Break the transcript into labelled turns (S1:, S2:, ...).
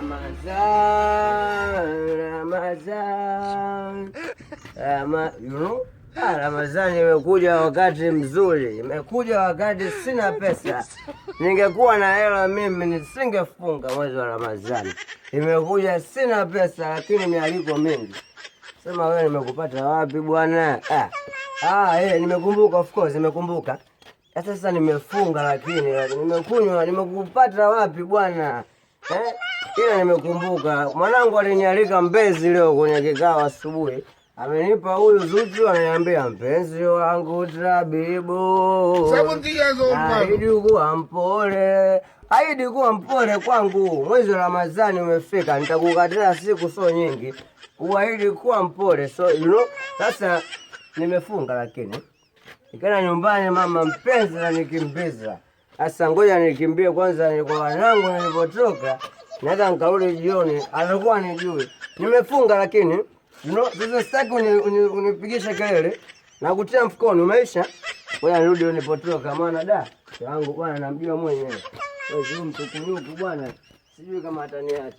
S1: Ramazan, Ramazan, Rama, you know? Ah, Ramazani imekuja wakati mzuri, imekuja wakati sina pesa. Ningekuwa na hela mimi nisingefunga mwezi wa Ramadhani. Imekuja sina pesa, lakini mialiko mingi. Sema wewe, nimekupata wapi bwana? Ah, ah, nimekumbuka, of course nimekumbuka. Sasa nimefunga lakini nimekunywa, nimekupata wapi bwana? Eh? Ila nimekumbuka mwanangu alinialika Mbezi leo kwenye kikao asubuhi. Amenipa huyu Zuchu, ananiambia mpenzi wangu tabibu,
S2: 70 years old man.
S1: Ahidi kuwa mpole, ahidi kuwa mpole kwangu. Mwezi wa Ramadhani umefika, nitakukataa siku so nyingi, uahidi kuwa mpole. So you know, sasa nimefunga lakini nikaenda nyumbani, mama mpenzi nanikimbiza. Sasa ngoja nikimbie kwanza, ni kwa wanangu nilipotoka, naweza nikarudi jioni, atakuwa nijui nimefunga, lakini you know, sasa sitaki unipigishe kelele na kutia mfukoni, umeisha. Ngoja nirudi nilipotoka, maana da wangu bwana namjua mwenyewe. Wewe huyu mtukunyuku bwana, sijui kama ataniacha.